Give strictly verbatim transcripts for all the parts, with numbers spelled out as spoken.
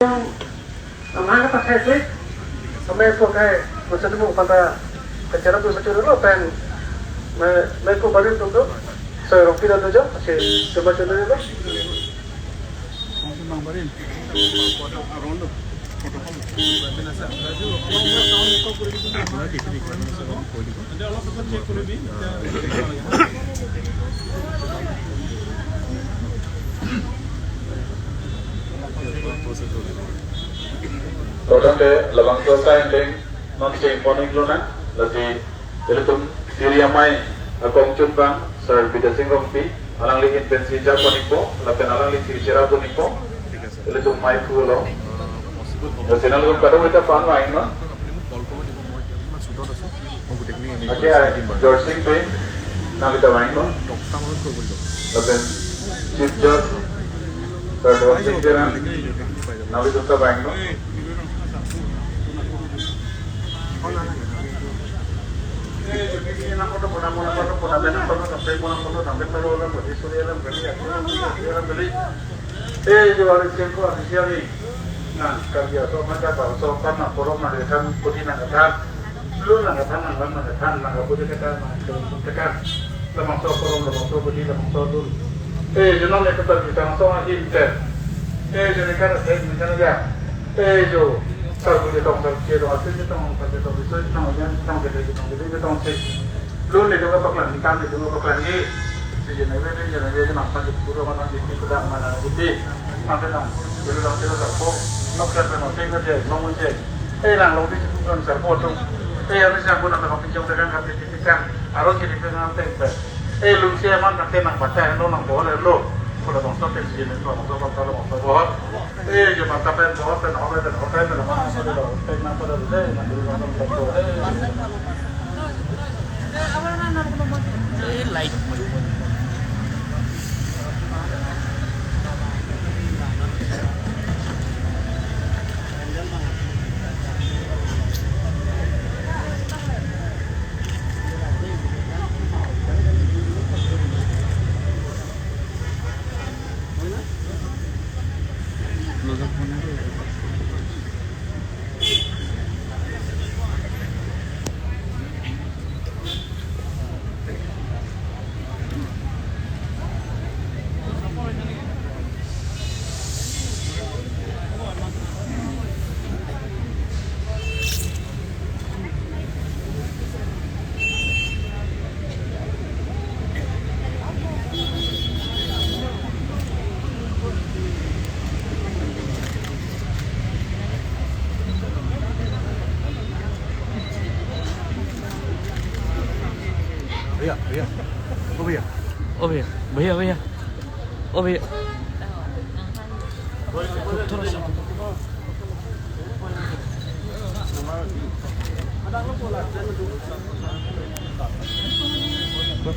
Amang kata kai klik. Amang ko kai, macam ni mo kata, kecera tu macam ni lo pen. Me, me ko baru tu tu. So, rong pira tu jo, si, si macam ni lo. Todang te labangso asai angdeng non cheng pon-ik lonang, lasi ilitum siri amei akongchunbang Sir Bidya Sing Rongpi, alangli ahin pensi jar pon-ikpo, lapen alangli si cherap pon-ikpo, ilitum mei phu lo. Lasi nanglitum kadokave ta pan vangnon. Ake ai, George Singpei, nanglitum ta vangnon. Lapen Chief Judge, Sir Dewan Sing Teron, nanglitum ta vangnon. Eh, jo hari singko hari siang ni. Nang, Karbi aso mata bangso kan nang forum nang kethan, pudi nang kethan, lu nang kethan, nang lam nang kethan, nang kapudi kethan, nang kethan. Labangso forum, labangso pudi, labangso dun. Eh, jo non ne ketar kita langsung ahin te. Eh, jo ne kan ahin, ne kan ya. Eh, jo. Sar pudi tong, sar pudi tong, asin tong, sar pudi tong, bisu tong, yan tong, gede tong, gede tong si. Lu ne tong paklang, ikan ne tong paklang ni. Si je ne we, je ne we, nang pan je pura mana je ti pedang mana je ti. Nang pedang, je lu dang je lu dang po. Nok sar pe nok sing je, nok mun je. Eh, nang long di pun sar po tu. Eh, yang bisa pun nang pinjong dagang kati ti kan. Arun jadi pengang teng pe. Eh, lu si aman nang tenang baca, lo nang boleh lo. Kalau bangsa pensi je ne, bangsa bangsa lo bangsa bohong. Eh, jo mata pen, bohong pen, hotel pen, hotel pen, mana hotel pen, hotel pen, hotel pen, hotel pen. भैया, भैया, ओ भैया, ओ भैया, भैया, भैया, ओ भैया, थोड़ा सा।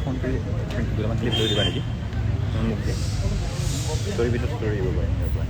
Phone pay, দুটামান clip লৈ দিবা নেকি? মোৰ মুখ যে। Story ভিতৰত story দিব পাৰিম ইয়াৰ পৰা।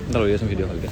Ntar video kali ya.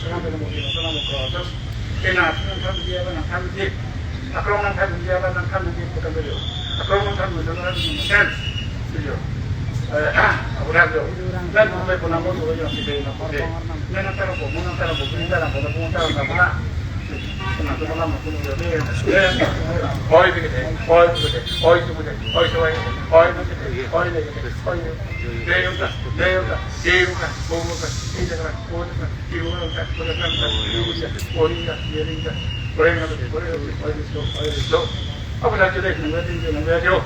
sekarang pada mungkin, sekarang mau proses. Kena, nangthan dia, nangthan dia. Akrong nangthan dia, nangthan dia, bukan beliau. Akrong nangthan dia, nangthan dia, bukan beliau. Eh, apuran jo. Dan pun pun namo jo jo si pe na pun. Men antara pun, men antara pun, men antara pun, men antara pun. Pun antara pun, pun antara pun. Oi, bigit, oi, bigit, oi, bigit, oi, oi, oi, bigit, oi, bigit, oi. Deu ta, deu ta, deu ta, bo ta, deu ta, bo ta, deu ta, bo ta, bo ta, bo ta, bo ta, bo ta. Apa saja deh, nunggu aja, nunggu aja.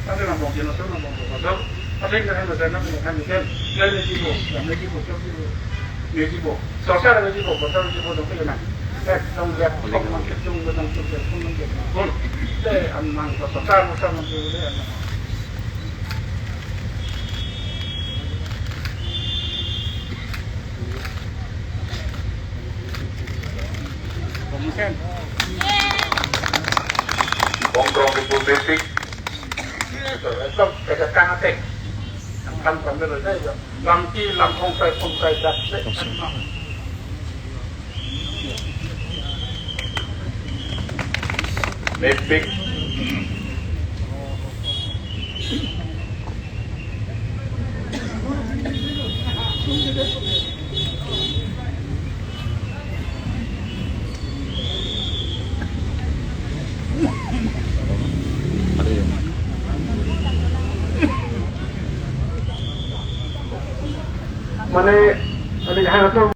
Tapi nang bongsi nang, nang bongsi nang. Asing kan, asing kan, asing kan. Nang ni jibo, nang ni jibo, nang ni jibo. Ni jibo. Sorkar ni jibo, sorkar ni jibo, dong kena. Eh, dong lihat, dong nang, dong, dong, dong, dong, dong, dong. Eh, amang, sorkar, sorkar, sorkar. Bongkrong di publik. Ekdom kacakang atek. Kan kan belo saja. Langki langkong sai kong sai dak se. Mepik. Mane, mane, hai atum